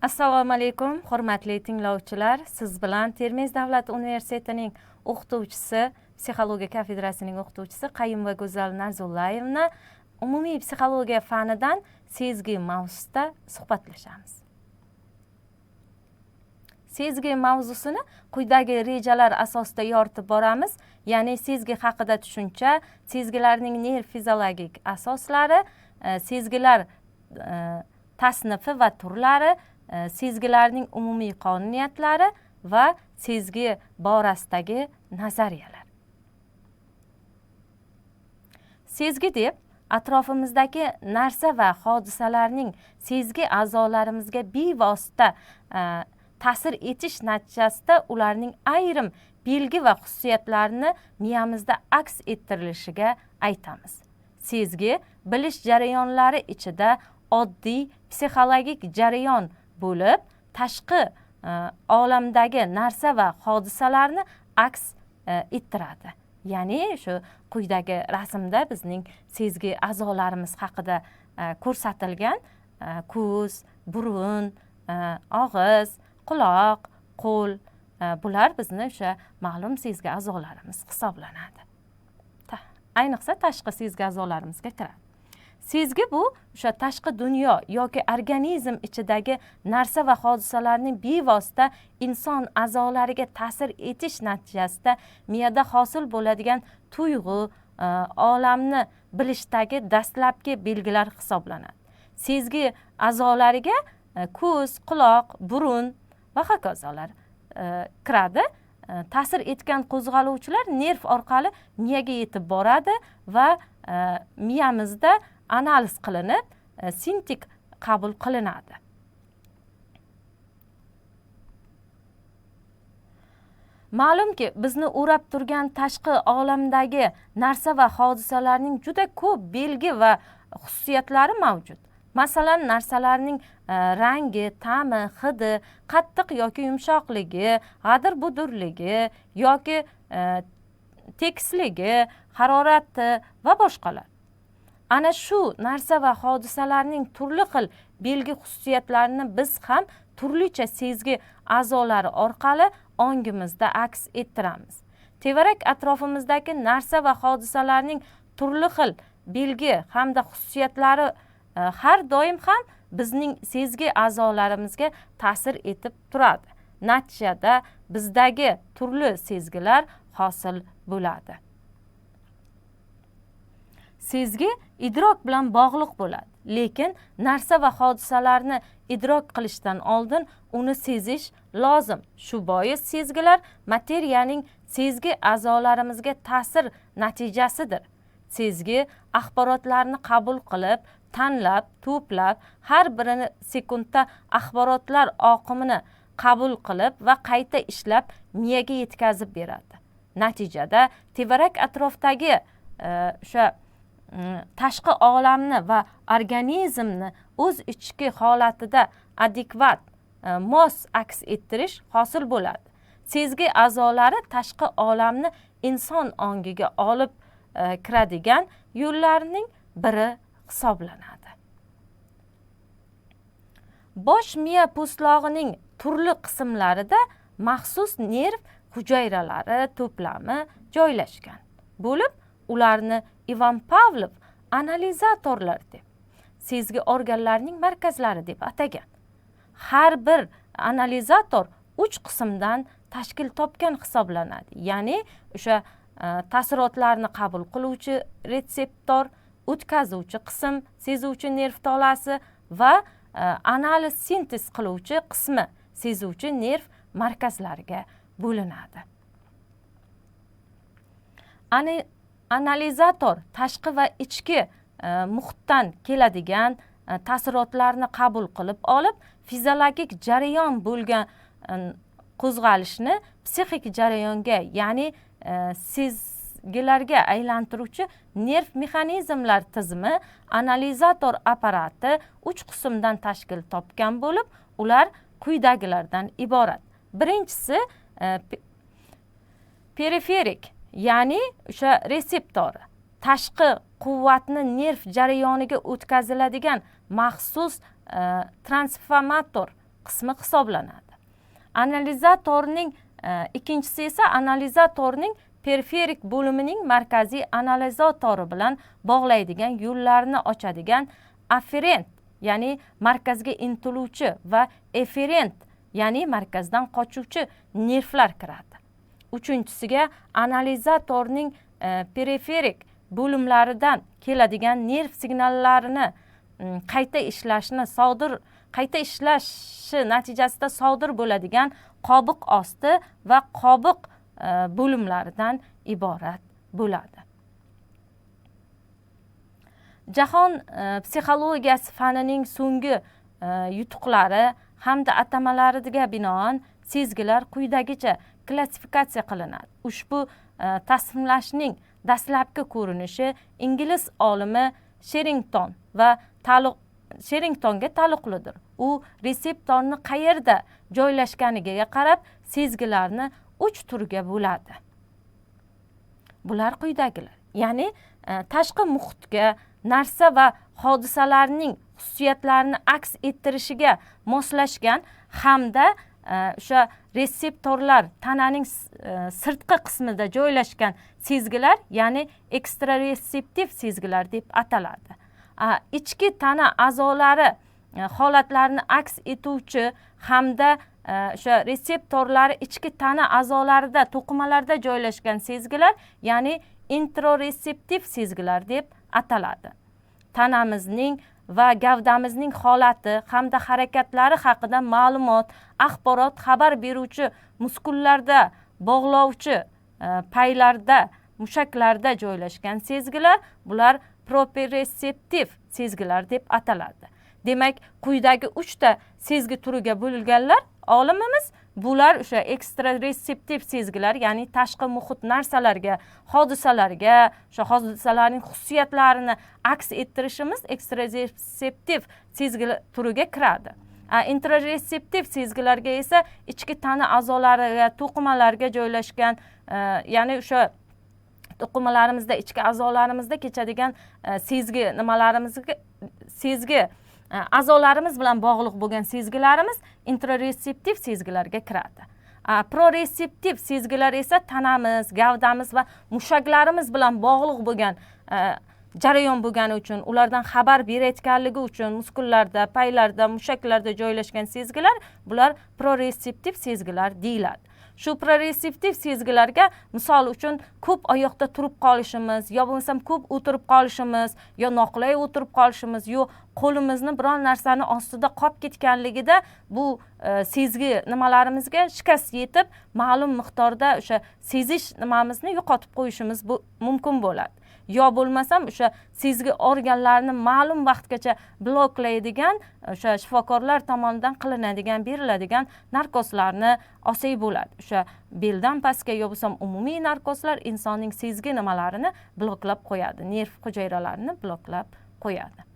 Assalomu alaykum, hurmatli tinglovchilar. Siz bilan Termiz davlat universitetining o'qituvchisi, psixologiya kafedrasining o'qituvchisi Qayumova Go'zal Narzullayevna umumiy psixologiya fanidan sezgi mavzusida suhbatlashamiz. Sezgi mavzusini quyidagi rejalar asosida yoritib boramiz. Ya'ni sezgi haqida tushuncha, sezgilarning nerv fiziologik asoslari, sezgilar tasnifi va turlari, sezgilarning umumiy qonuniyatlari va sezgi borasidagi nazariyalar. Sezgi deb atrofimizdagi narsa va hodisalarning sezgi a'zolarimizga bevosita ta'sir etish natijasida ularning ayrim belgi va xususiyatlarini miyamizda aks ettirilishiga aytamiz. Sezgi bilish jarayonlari ichida oddiy psixologik jarayon bo'lib, tashqi olamdagi narsa va hodisalarni aks ettiradi. Ya'ni shu quyidagi rasmda bizning sezgi a'zolarimiz haqida ko'rsatilgan ko'z, burun, og'iz, quloq, qo'l, bular bizni o'sha ma'lum sezgi a'zolarimiz hisoblanadi. Ayniqsa tashqi sezgi a'zolarimizga kiradi. Sezgi bu o'sha tashqi dunyo yoki organizm ichidagi narsa va hodisalarning bevosita inson a'zolariga ta'sir etish natijasida miyada hosil bo'ladigan tuyg'u, olamni bilishdagi dastlabki belgilar hisoblanadi. Sezgi a'zolariga ko'z, quloq, burun va hokazolar kiradi. Ta'sir etgan qo'zg'aluvchilar nerv orqali miyaga yetib boradi va miyamizda analiz qilinib, sintetik qabul qilinadi. Ma'lumki, bizni o'rab turgan tashqi olamdagi narsa va hodisalarning juda ko'p belgi va xususiyatlari mavjud. Masalan, narsalarning rangi, ta'mi, hidi, qattiq yoki yumshoqligi, g'adir-budurligi yoki tekisligi, harorati va boshqalar. Ana shu narsa va hodisalarning turli xil belgi xususiyatlarini biz ham turlicha sezgi a'zolari orqali ongimizda aks ettiramiz. Tevarak atrofimizdagi narsa va hodisalarning turli xil belgi hamda xususiyatlari har doim ham bizning sezgi a'zolarimizga ta'sir etib turadi. Natijada bizdagi turli sezgilar hosil bo'ladi. Sezgi idrok bilan bog'liq bo'ladi, lekin narsa va hodisalarni idrok qilishdan oldin uni sezish lozim. Shu bois sezgilar materiyaning sezgi a'zolarimizga ta'sir natijasidir. Sezgi axborotlarni qabul qilib, tanlab, to'plab, har birini sekundda axborotlar oqimini qabul qilib va qayta ishlab miyaga yetkazib beradi. Natijada tevarak atrofdagi o'sha tashqi olamni va organizmni o'z ichki holatida adekvat, mos aks ettirish hosil bo'ladi. Sezgi a'zolari tashqi olamni inson ongiga olib kiradigan yo'llarning biri hisoblanadi. Bosh miya po'stlog'ining turli qismlarida maxsus nerv hujayralari to'plami joylashgan bo'lib, ularni Ivan Pavlov analizatorlar deb, sezgi organlarining markazlari deb atagan. Har bir analizator 3 qismdan tashkil topgan hisoblanadi. Ya'ni o'sha ta'sirotlarni qabul qiluvchi retseptor, o'tkazuvchi qism, sezuvchi nerv tolasi va analiz sintez qiluvchi qismi, sezuvchi nerv markazlariga bo'linadi. Analizator tashqi va ichki muhitdan keladigan ta'sirotlarni qabul qilib olib, fiziologik jarayon bo'lgan qo'zg'alishni psixik jarayonga, ya'ni sezgilarga aylantiruvchi nerv mexanizmlar tizimi analizator apparati 3 qismdan tashkil topgan bo'lib, ular quyidagilardan iborat. Birinchisi periferik, ya'ni o'sha reseptori, tashqi quvvatni nerv jarayoniga o'tkaziladigan maxsus transformator qismi hisoblanadi. Analizatorning ikkinchisi esa analizatorning periferik bo'limining markaziy analizatori bilan bog'laydigan yo'llarni ochadigan afferent, ya'ni markazga intiluvchi, va efferent, ya'ni markazdan qochuvchi nervlar kiradi. Uchinchisiga analizatorning periferik bo'limlaridan keladigan nerv signallarini qayta ishlashi natijasida sodir bo'ladigan qobiq osti va qobiq bo'limlaridan iborat bo'ladi. Jahon psixologiyasi fanining so'nggi yutuqlari hamda atamalariga binoan sezgilar quyidagicha klassifikatsiya qilinadi. Ushbu tasniflashning dastlabki ko'rinishi ingliz olimi Sherringtonga taalluqlidir. U reseptorni qayerda joylashganiga qarab sezgilarni 3 turga bo'ladi. Bular quyidagilar. Ya'ni tashqi muhitga, narsa va hodisalarning xususiyatlarini aks ettirishiga moslashgan hamda o'sha reseptorlar tananing sirtqi qismida joylashgan sezgilar, ya'ni ekstrareseptiv sezgilar deb ataladi. Ichki tana a'zolari holatlarini aks etuvchi hamda o'sha reseptorlari ichki tana a'zolarida, to'qimalarda joylashgan sezgilar, ya'ni introreseptiv sezgilar deb ataladi. Tanamizning va gavdamizning holati hamda harakatlari haqida ma'lumot, axborot, xabar beruvchi muskullarda, bog'lovchi paylarda, mushaklarda joylashgan sezgilar, bular propriotseptiv sezgilar deb ataladi. Demak, quyidagi 3 ta sezgi turiga bo'linganlar olimimiz, bular o'sha ekstrareseptiv sezgilar, ya'ni tashqi muhit narsalarga, hodisalarga, o'sha hodisalarning xususiyatlarini aks ettirishimiz ekstrareseptiv sezgilar turiga kiradi. Introreseptiv sezgilarga esa ichki tana a'zolariga, to'qimalarga joylashgan, ya'ni o'sha to'qimalarimizda, ichki a'zolarimizda kechadigan sezgi nimalarimizga, sezgi a'zolarimiz bilan bog'liq bo'lgan sezgilarimiz introreseptiv sezgilarga kiradi. Proreseptiv sezgilar esa tanamiz, gavdamiz va mushaklarimiz bilan bog'liq bo'lgan jarayon bo'lgani uchun, ulardan xabar berayotganligi uchun muskullarda, paylarda, mushaklarda joylashgan sezgilar, bular proreseptiv sezgilar deyiladi. Shu proreseptiv sezgilarga misol uchun ko'p oyoqda turib qolishimiz, yo bo'lmasam ko'p o'tirib qolishimiz, yo noqulay o'tirib qolishimiz, yo qo'limizni biron narsani ostida qolib ketganligida bu sezgi nimalarimizga shikast yetib, ma'lum miqdorda o'sha sezish nimamizni yo'qotib qo'yishimiz bu mumkin bo'ladi. Yo bo'lmasam o'sha sezgi organlarini ma'lum vaqtgacha bloklaydigan o'sha shifokorlar tomonidan qilinadigan, beriladigan narkozlarni olsak bo'ladi. O'sha beldan pastga yo bo'lmasam umumiy narkozlar insonning sezgi nimalarini bloklab qo'yadi, nerv hujayralarini bloklab qo'yadi.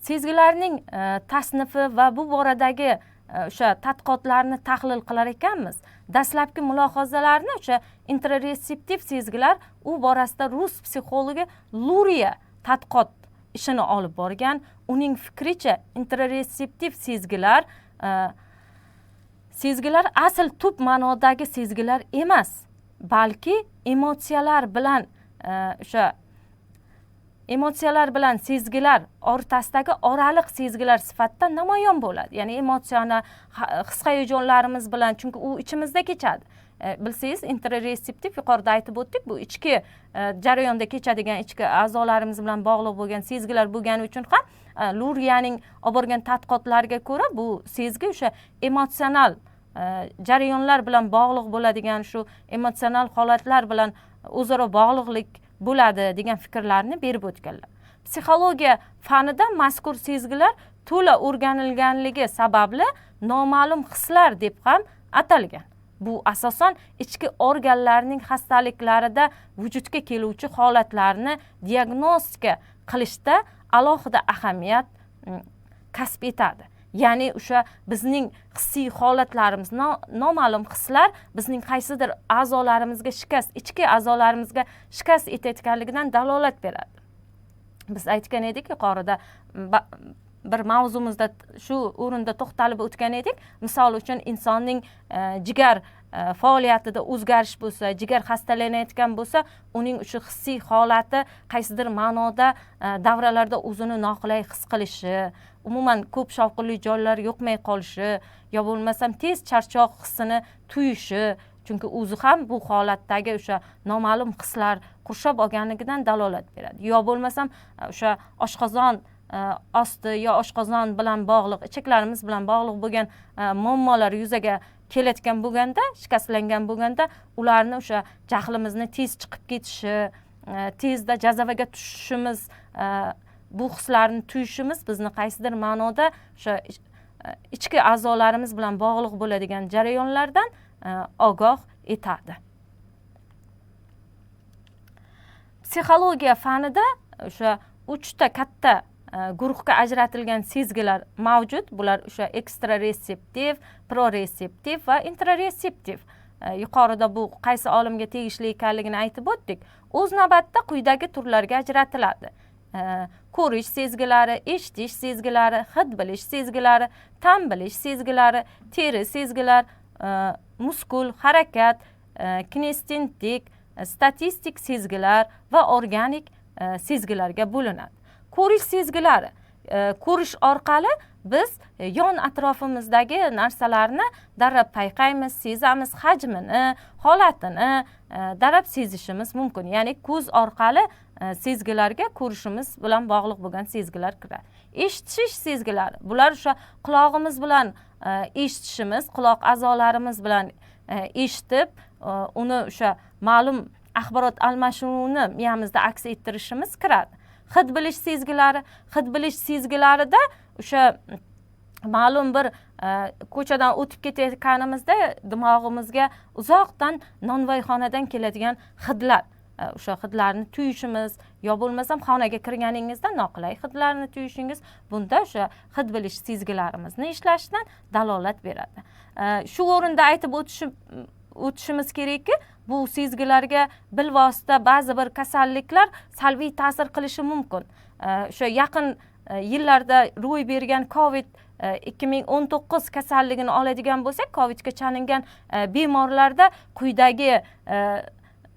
Sezgilarning tasnifi va bu boradagi o'sha tadqiqotlarni tahlil qilar ekanmiz, dastlabki mulohazalarni o'sha introreseptiv sezgilar u borasida rus psixologi Luriya tadqiqot ishini olib borgan. Uning fikricha introreseptiv sezgilar sezgilar asl tub ma'nodagi sezgilar emas, balki emotsiyalar bilan o'sha emotsiyalar bilan sezgilar o'rtasidagi oraliq sezgilar sifatida namoyon bo'ladi. Ya'ni emotsiyani his-hayajonlarimiz bilan, chunki u ichimizda kechadi. Bilsangiz, introreseptiv yuqorida aytib o'tdik, bu ichki jarayonda kechadigan, ichki a'zolarimiz bilan bog'liq bo'lgan sezgilar bo'lgani uchun ham Luriyaning olib borgan tadqiqotlariga ko'ra bu sezgi o'sha emotsional jarayonlar bilan bog'liq bo'ladigan, shu emotsional holatlar bilan o'zaro bog'liqlik bo'ladi degan fikrlarni berib o'tganlar. Psixologiya fanida mazkur sezgilar to'la o'rganilganligi sababli noma'lum hislar deb ham atalgan. Bu asosan ichki organlarning xastaliklarida vujudga keluvchi holatlarni diagnostika qilishda alohida ahamiyat kasb etadi. Ya'ni o'sha bizning hissiy holatlarimiz, noma'lum hislar bizning qaysidir a'zolarimizga shikast, ichki a'zolarimizga shikast etayotganligidan dalolat beradi. Biz aytgan edik yuqorida bir mavzumizda shu o'rinda to'xtalib o'tgan edik. Misol uchun insonning jigar faoliyatida o'zgarish bo'lsa, jigar xastalanayotgan bo'lsa, uning o'sha hissiy holati qaysidir ma'noda davralarda o'zini noqulay his qilishi, umuman ko'p shovqinli joylar yoqmay qolishi, yo bo'lmasam tez charchoq hissini tuyishi, chunki o'zi ham bu holatdagi o'sha noma'lum hislar qurshab olganligidan dalolat beradi. Yo bo'lmasam o'sha oshqozon osti yo oshqozon bilan bog'liq, ichaklarimiz bilan bog'liq bo'lgan muammolar yuzaga kelayotgan bo'lganda, shikastlangan bo'lganda, ularni o'sha jahlimizni tez chiqib ketishi, tezda jazavaga tushishimiz, bu hislarni tuyishimiz bizni qaysidir ma'noda o'sha ichki a'zolarimiz bilan bog'liq bo'ladigan jarayonlardan ogoh etadi. Psixologiya fanida o'sha 3 ta katta guruhga ajratilgan sezgilar mavjud. Bular o'sha ekstrareseptiv, proreseptiv va intrareseptiv. Yuqorida bu qaysi olimga tegishli ekanligini aytib o'tdik. O'z navbatida quyidagi turlarga ajratiladi. Ko'rish sezgilari, eshitish sezgilari, hid bilish sezgilari, ta'm bilish sezgilari, teri sezgilar, muskul, harakat, kinestetik, statistik sezgilar va organik sezgilarga bo'linadi. Ko'rish sezgilari, ko'rish orqali biz yon atrofimizdagi narsalarni darrab payqaymiz, sezamiz, hajmini, holatini darrab sezishimiz mumkin. Ya'ni ko'z orqali sezgilarga ko'rishimiz bilan bog'liq bo'lgan sezgilar kiradi. Eshitish sezgilari, bular o'sha qulog'imiz bilan eshitishimiz, quloq a'zolarimiz bilan eshitib, uni o'sha ma'lum axborot almashinuvini miyamizda aks ettirishimiz kiradi. Hid bilish sezgilari, hid bilish sezgilarida o'sha ma'lum bir ko'chadan o'tib ketayotganimizda dimog'imizga uzoqdan nonvoyxonadan keladigan hidlar, o'sha hidlarni tuyishimiz, yo bo'lmasam xonaga kirganingizda noqulay hidlarni tuyishingiz, bunda o'sha hid bilish sezgilarimizni ishlashidan dalolat beradi. Shu o'rinda aytib o'tishimiz kerakki, bu sezgilarga bilvosita ba'zi bir kasalliklar salbiy ta'sir qilishi mumkin. O'sha yaqin yillarda ro'y bergan COVID 2019 kasalligini oladigan bo'lsak, COVIDga chalingan bemorlarda quyidagi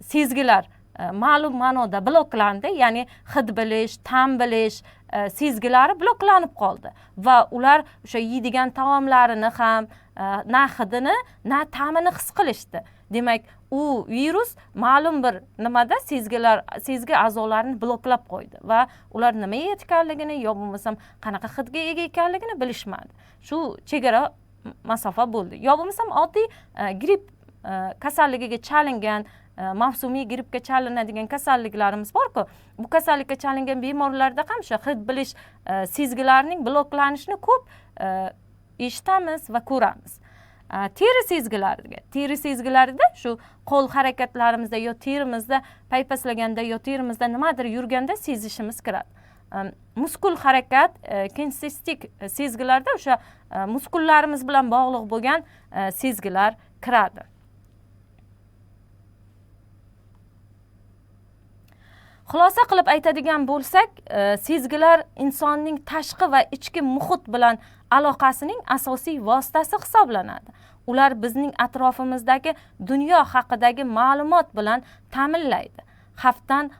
sezgilar ma'lum ma'noda bloklandi, ya'ni hid bilish, ta'm bilish sezgilari bloklanib qoldi va ular o'sha yeydigan taomlarini ham na hidini, na ta'mini his qilishdi. Demak, u virus ma'lum bir nimada sezgi a'zolarini bloklab qo'ydi va ular nima yeyotganligini yo bo'lmasam qanaqa hidga ega ekanligini bilishmadi. Shu chegara masofa bo'ldi. Yo bo'lmasam oddiy gripp kasalligiga chalingan, mavsumiy grippga chalinadigan kasalliklarimiz bor-ku. Bu kasallikka chalingan bemorlarda ham o'sha hid bilish sezgilarining bloklanishini ko'p eshitamiz va ko'ramiz. Teri sezgilariga, teri sezgilarida shu qo'l harakatlarimizda yo terimizda paypaslaganda yo terimizda nimadir yurganda sezishimiz kiradi. Muskul harakat, kinestetik sezgilarda o'sha muskullarimiz bilan bog'liq bo'lgan sezgilar kiradi. Xulosa qilib aytadigan bo'lsak, sezgilar insonning tashqi va ichki muhit bilan aloqasining asosiy vositasi hisoblanadi. Ular bizning atrofimizdagi dunyo haqidagi ma'lumot bilan ta'minlaydi, xavfdan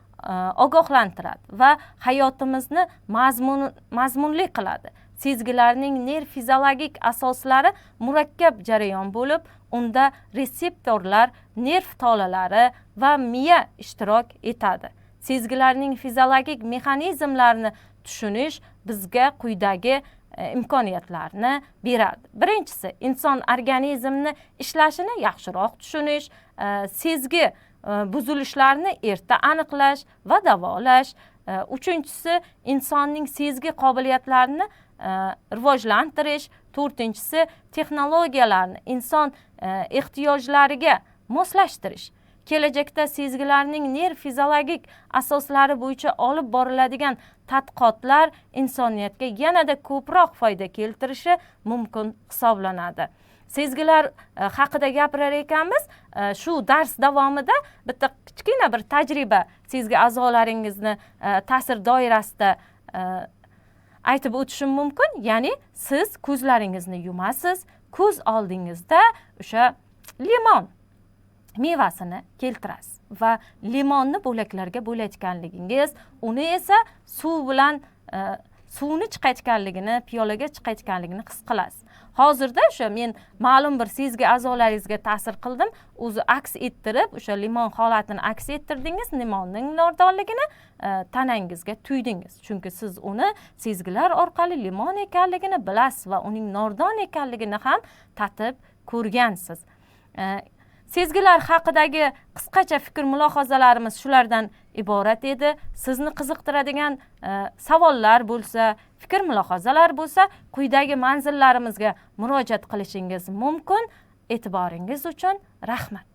ogohlantiradi va hayotimizni mazmunli qiladi. Sezgilarning nerv fiziologik asoslari murakkab jarayon bo'lib, unda reseptorlar, nerv tolalari va miya ishtirok etadi. Sezgilarning fiziologik mexanizmlarini tushunish bizga quyidagi imkoniyatlarni beradi. Birinchisi, inson organizmini ishlashini yaxshiroq tushunish, sezgi buzilishlarini erta aniqlash va davolash. Uchinchisi, insonning sezgi qobiliyatlarini rivojlantirish. To'rtinchisi, texnologiyalarni inson ehtiyojlariga moslashtirish. Kelajakda sezgilarning nerv fiziologik asoslari bo'yicha olib boriladigan tadqiqotlar insoniyatga yanada ko'proq foyda keltirishi mumkin hisoblanadi. Sezgilar haqida gapirar ekanmiz, shu dars davomida bitta kichkina bir tajriba sezgi a'zolaringizni ta'sir doirasida aytib o'tishim mumkin. Ya'ni siz ko'zlaringizni yumasiz, ko'z oldingizda o'sha limon mevasini keltirasiz va limonni bo'laklarga bo'layotganligingiz, uni esa suv bilan suvni chiqayotganligini, piyolaga chiqayotganligini his qilasiz. Hozirda o'sha men ma'lum bir sezgi a'zolaringizga ta'sir qildim, o'zi aks ettirib, o'sha limon holatini aks ettirdingiz, limonning nordonligini tanangizga tuydingiz, chunki siz uni sezgilar orqali limon ekanligini bilasiz va uning nordon ekanligini ham tatib ko'rgansiz. Sezgilar haqidagi qisqacha fikr mulohazalarimiz shulardan iborat edi. Sizni qiziqtiradigan savollar bo'lsa, fikr mulohazalar bo'lsa, quyidagi manzillarimizga murojaat qilishingiz mumkin. E'tiboringiz uchun rahmat.